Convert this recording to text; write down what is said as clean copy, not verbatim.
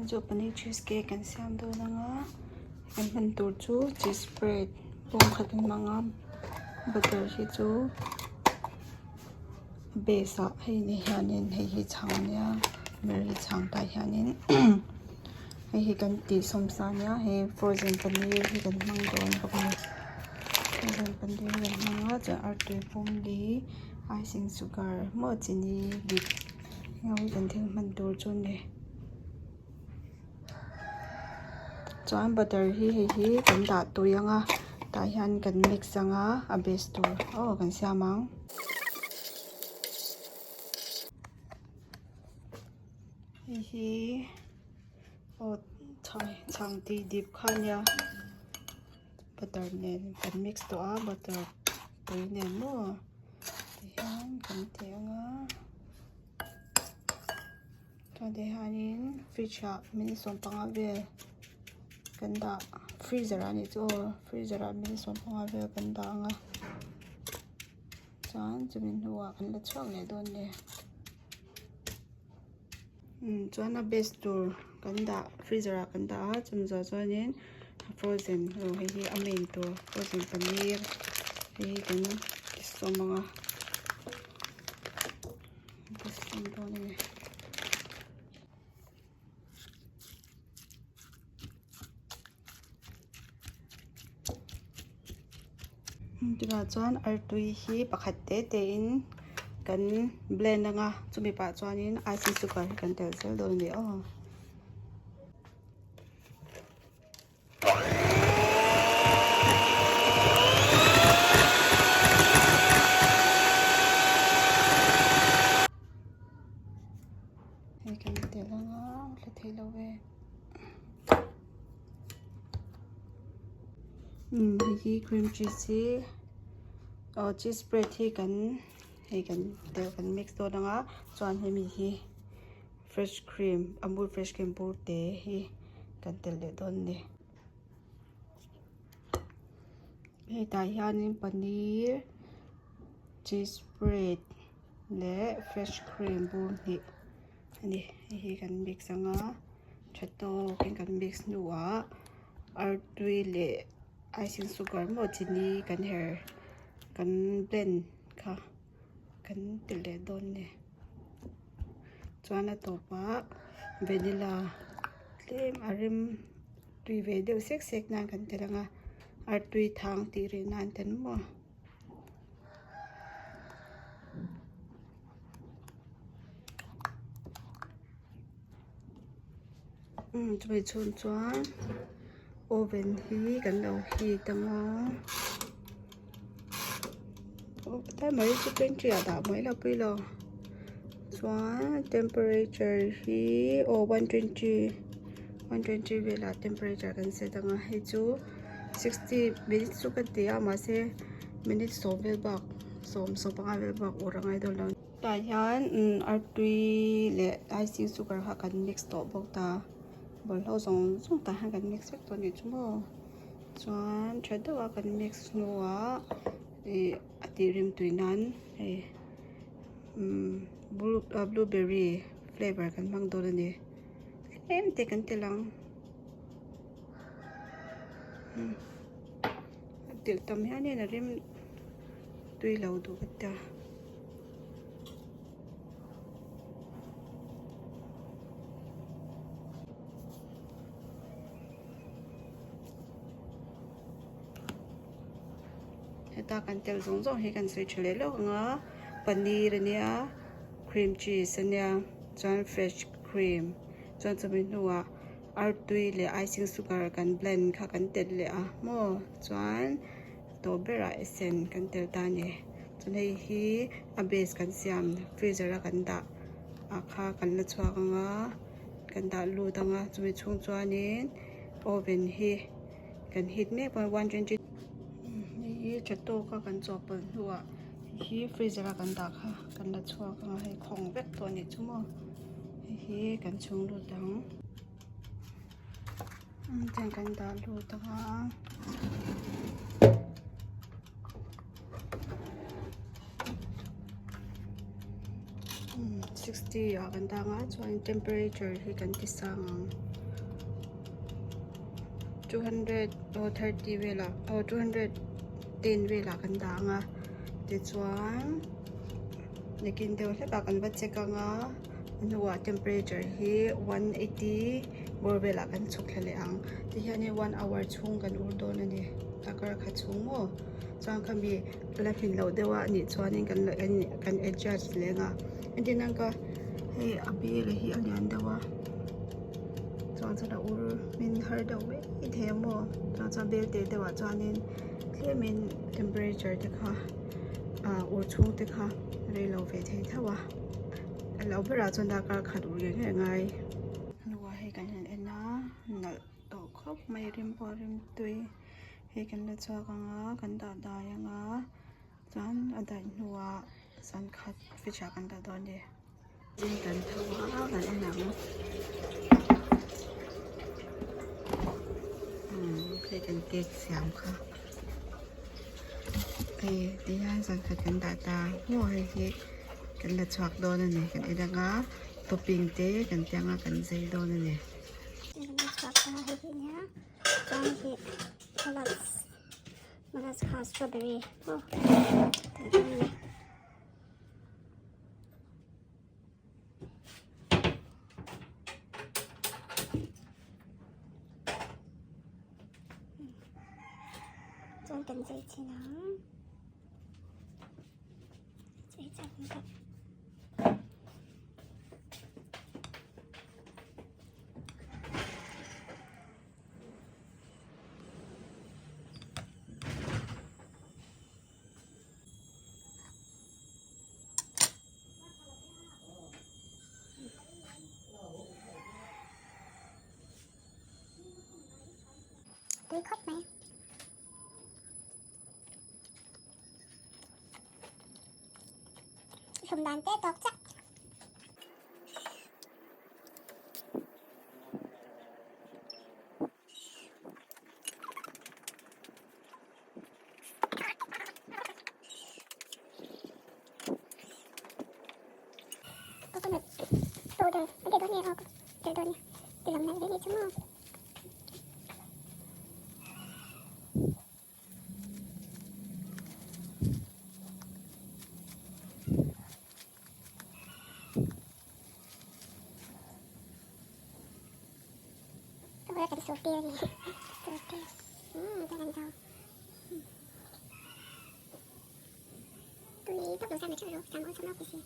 Zanin chu paneer cheese cake kan siam dawn ang a kan hman tur chu cheese spread bawng khat kan hmang a butter hi chu base ah hei ni hianin hei hi chhang ania mary chhang tah hianin hei hi kan tih sawm sa ania he frozen paneer hi kan hmang dawn bawk a ni frozen paneer hi kan hmang a chuan artui pum li icing sugar maw chini dip. Heng hi kan thil hman tur chu a ni chuan butter hi hei hi kan dah tui ang a tah hian kan mix ang a a base tur aw kan siam ang. Hei hi aw chhang chhang tih dip kha a nia butter nen kan mix tawh a butter tui nen maw. Tihian kan ti ang a chuan ti hianin fridge ah minute 15 vel kan dah freezer ah anih chu aw freezer ah minute 15 vel kan dah ang a chuan chumi hnuah kan la chhuak leh dawn a ni umm chuan a base tur kan dah freezer ah kan dah a chumi zawh chuanin frozen aw hei hi a main tur frozen paneer hei hi kan ti sawm ang a kan ti sawm dawn a ni. Tunah chuan artui hi pakhat te te in kan blend anga chumi pah chuanin icing sugar hi kan telh zel dawn a ni aw. Hei kan telh anga hla thei lo ve. Umm hei hi cream cheese hi aw cheese spread hi kan hei kan telh kan mix dawn ang a chuan hemi hi fresh cream amul fresh cream bur te hi kan telh leh dawn a ni hetah hianin paneer cheese spread leh fresh cream bur hnih a ni hei hi kan mix ang a tha tawkin kan mix hnuah artui leh icing sugar maw chini kan her kan blend kha kan ti leh dawn a ni chuan a tawpah vanilla tlem a rem tui ve deuh sek sek nan kan tel ang a artui thang tih rih nan ten maw. Chumi chhung chuan oven hi kan lo heat anga timer hi chu twenty ah dah mai lo pui lo chuan temperature hi aw 120 120 velah temperature kan set anga hei chu 60 minutes chu ka ti a mahse minute 10 vel bak 10 15 vel bak ur angai dawn lo. Tah hian artui leh icing sugar kha kan mix tawh bawk ta bawlhhlawh zawng zawng tah hian kan mix vek tawh a nih chu maw chuan tha deuh a kan mix hnuah ih a tih rim tui nan hei umm blueberry flavour kan hmang dawn a ni tlem te kan telh ang a telh tam hianin a rim tui lo duh ka tia. Heta kan tel zawng zawng hi kan sawi tha leh lawk ang a paneer ania cream cheese ania chuan fresh cream chuan chumi hnuah artui leh icing sugar kan blend kha kan telh leh a maw chuan. Tawp berah esen kan tel ta a ni. Chuan hei hi a base kan siam freezer a kan dah ah kha kan la chhuak ang a kan dah lut ang a chumi chhung chuanin oven hi kan heat mek a 120 hei hi tha tawka kan chawhpawlh hnuah hei hi freezer a kan dah kha kan la chhuak ang a hei khawng vek tawh a nih chu maw hei hi kan chhung lut ang. Tiang kan dah lut ang a. 60 ah kan dah ang a chuan temperature hi kan ti sang ang 230 velah aw 210 velah kan dah ang a tichuan nakin deuh hlekah kan va check ang a a hnuah temperature hi 180 bawr velah kan chhuk thla leh ang tihianin one hour chhung kan ur dawn a ni darkar khat chhung maw chuan khami la hmin loh deuh a nih chuanin kan la kan adjust leh ang a entir nan ka hei a bel hi a lian deuh a chuan chuan a ur hmin har deuh mai thei a maw chuan chuan bel teh deuh ah chuanin tlemin temperature te kha ah ur chhung te kha rei lo ve thei tho a a lo berah chuan darkar khat ur ngei ngei a ngai. Hnuah hei kan han en a nalh tawh khawp mai rim pawh a rim tui. Hei kan la chhuak ang a kan dah dai ang a chuan a daih hnuah zan khat fridge ah kan dah dawn a ni. Zing kan tho a kan en ang umm hei kan cake siam kha hei ti hian zan khat kan dah ta maw hei hi kan la chhuak dawn a ni kan en ang a topping te kan ti ang a kan zai dawn a ni. Kan la chhuak ta hei hi nia. Chuan hi molas molas kha strawberry maw kan en a ni. Chuan kan zai chhin ang zai chhin ang. Tui khawp mai. Hlum dan te tawk chiah. Coconut powder a tih dawn nge aw telh dawn nia ti lam nalh ve nih chu maw. Kan sur tir a ni sur tir umm chuan an zo tui vak lo sa natural sam awlsam ropui si.